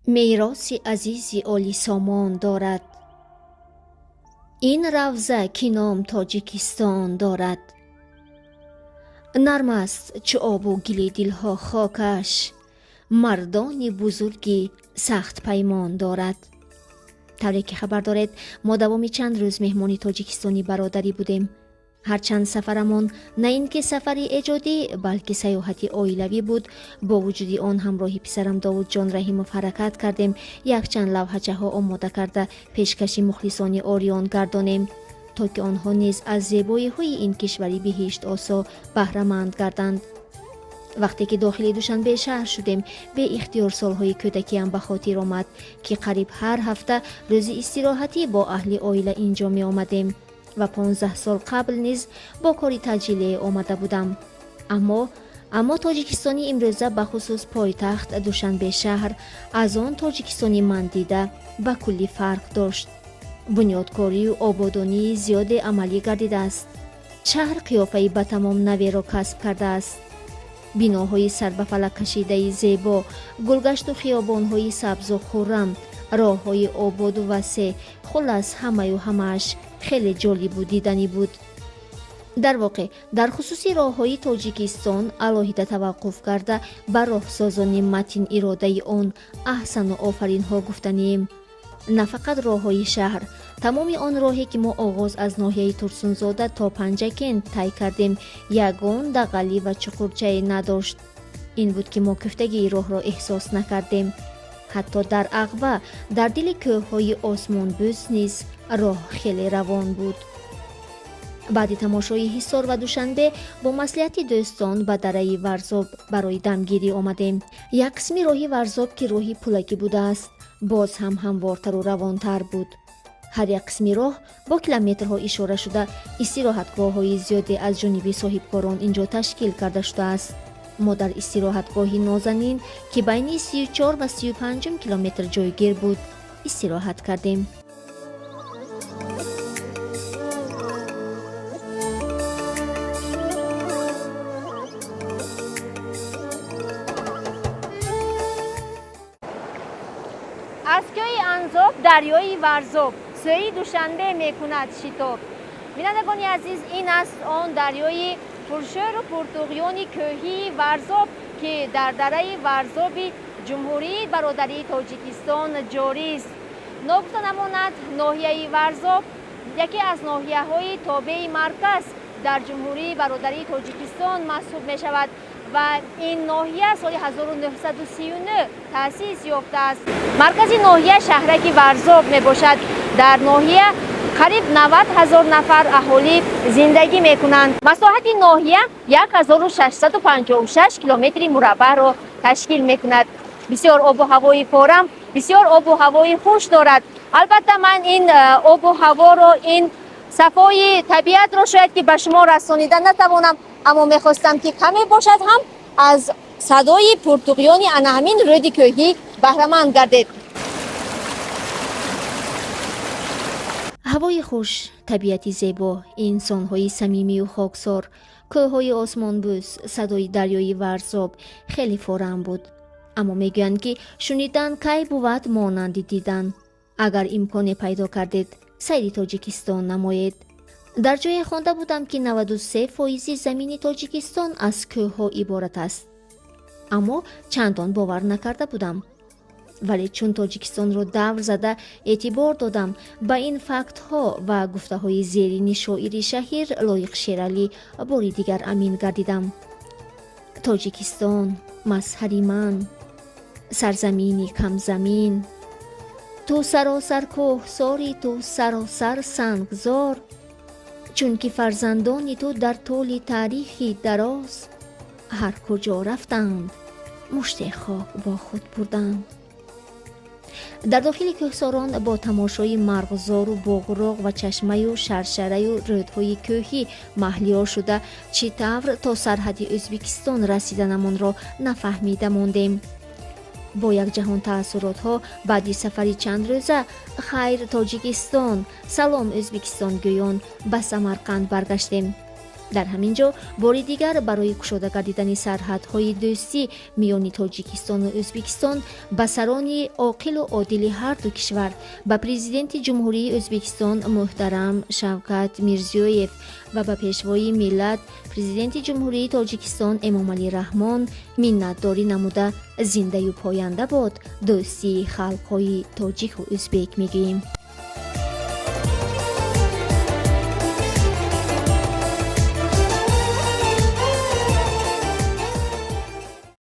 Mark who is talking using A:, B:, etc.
A: Мероси азизи Олисомон дорад. Ин равза, ки ном Тоҷикистон дорад, нарм аст чу обу гили дилҳо хокаш, мардони бузурги сахтпаймон дорад. Тавре ки хабар доред, мо давоми чанд рӯз меҳмони Тоҷикистони бародарӣ будем. Ҳарчанд сафарамон на ин ки сафари эҷодӣ, балки саёҳати оилавӣ буд, бо вуҷуди он ҳамроҳи писарам Довудҷон Раҳимов ҳаракат кардем якчанд лавҳачаҳо омода карда пешкаши мухлисони Ориён гардонем, то ки онҳо низ аз зебоиҳои ин кишвари биҳиштосо баҳраманд гарданд. Вақте ки дохили Душанбе шаҳр шудем, беихтиёр солҳои кӯдакиам ба хотир омад, ки қариб ҳар ҳафта рӯзи истироҳатӣ бо аҳли оила ин ҷо меомадем ва 15 сол қабл низ бо кори таъҷилие омада будам. Аммо Тоҷикистони имрӯза, бахусус пойтахт Душанбе шаҳр, аз он Тоҷикистони ман дида ба куллӣ фарқ дошт. Бунёдкорию ободонии зиёде амалӣ гардидааст. Шаҳр қиёфаи ба тамом наверо касб кардааст. Биноҳои сарбафалак кашидаи зебо, гулгашту хиёбонҳои сабзу хуррам, роҳҳои ободу васеъ, хуллас, ҳамаю ҳамааш хеле ҷолибу диданӣ буд. Дар воқеъ, дар хусуси роҳҳои Тоҷикистон алоҳида таваққуф карда, ба роҳсозони матин иродаи он аҳсану офаринҳо гуфтанием. На фақат роҳҳои шаҳр, тамоми он роҳе, ки мо оғоз аз ноҳияи Турсунзода то Панҷакент тай кардем, ягон дағалӣ ва чуқурчае надошт. Ин буд, ки мо кӯфтагии роҳро эҳсос накардем. Ҳатто дар Ағба, дар дили кӯҳҳои осмонбӯс низ роҳ хеле равон буд. Баъди тамошои Ҳисор ва Душанбе бо маслиҳати дӯстон ба дараи Варзоб барои дамгирӣ омадем. Як қисми роҳи Варзоб, ки роҳи пулакӣ будааст, боз ҳам ҳамвортару равонтар буд. Ҳар як қисми роҳ бо километрҳо ишора шуда, истироҳатгоҳҳои зиёде аз ҷониби соҳибкорон ин ҷо ташкил карда шудааст. Мо дар истироҳатгоҳи Нозанин, ки байни 34 ва 35-ум километр ҷойгир буд, истироҳат кардем.
B: Аз кӯи Анзоб дарёи Варзоб сӯи Душанбе мекунад шитоб. Бинандагони азиз, ин аст он дарёи пуршӯру пуртуғёни кӯҳии Варзоб, ки дар дараи Варзоби Ҷумҳурии бародарии Тоҷикистон ҷорист. Ногуфта намонад, ноҳияи Варзоб яке аз ноҳияҳои тобеи марказ дар Ҷумҳурии бародарии Тоҷикистон маҳсуб мешавад ва ин ноҳия соли 1939 таъсис ёфтааст. Маркази ноҳия шаҳраки Варзоб мебошад. Дар ноҳия қариб 90 ҳазор нафар аҳолӣ зиндагӣ мекунанд. Масоҳати ноҳия 1656 километри мураббаъро ташкил мекунад. Бисёр обу ҳавои форам, бисёр обу ҳавои хуш дорад. Албатта, ман ин обу ҳаворо, ин сафои табиатро шояд ки ба шумо расонида натавонам, аммо мехостам, ки каме бошад ҳам аз садои пуртуғёни ана ҳамин рӯди кӯҳӣ баҳраманд гардед.
A: Ҳавои хуш, табиати зебо, инсонҳои самимию хоксор, кӯҳҳои осмонбӯс, садои дарёи Варзоб хеле форам буд. Аммо мегӯянд, ки шунидан кай бувад монанди дидан. Агар имконе пайдо кардед, сайри Тоҷикистон намоед. Дар ҷое хонда будам, ки 93 фоизи замини Тоҷикистон аз кӯҳҳо иборат аст, аммо чандон бовар накарда будам. Вале чун Тоҷикистонро давр зада эътибор додам, ба ин фактҳо ва гуфтаҳои зерини шоири шаҳир Лоиқ Шералӣ бори дигар амин гардидам: «Тоҷикистон мазҳари ман, сарзамини камзамин, ту саросар кӯҳсори, ту саросар сангзор, чунки фарзандони ту дар тӯли таърихи дароз ҳар куҷо рафтанд, муште хок бо худ бурданд». Дар дохили кӯҳсорон бо тамошои марғзору боғроғ ва чашмаю шаршараю рӯдҳои кӯҳӣ маҳлиё шуда, чӣ тавр то сарҳади Ӯзбекистон расиданамонро нафаҳмида мондем. Бо як ҷаҳон таассуротҳо баъди сафари чандрӯза «Хайр, Тоҷикистон, салом, Ӯзбекистон» гӯён ба Самарқанд баргаштем. Дар ҳамин ҷо бори дигар барои кушода гардидани сарҳадҳои дӯстӣ миёни Тоҷикистону Ӯзбекистон ба сарони оқилу одили ҳарду кишвар, ба Президенти Ҷумҳурии Ӯзбекистон муҳтарам Шавкат Мирзиёев ва ба Пешвои миллат, Президенти Ҷумҳурии Тоҷикистон Эмомалӣ Раҳмон миннатдорӣ намуда, зиндаю поянда бод дӯстии халқҳои тоҷику ӯзбек мегӯем.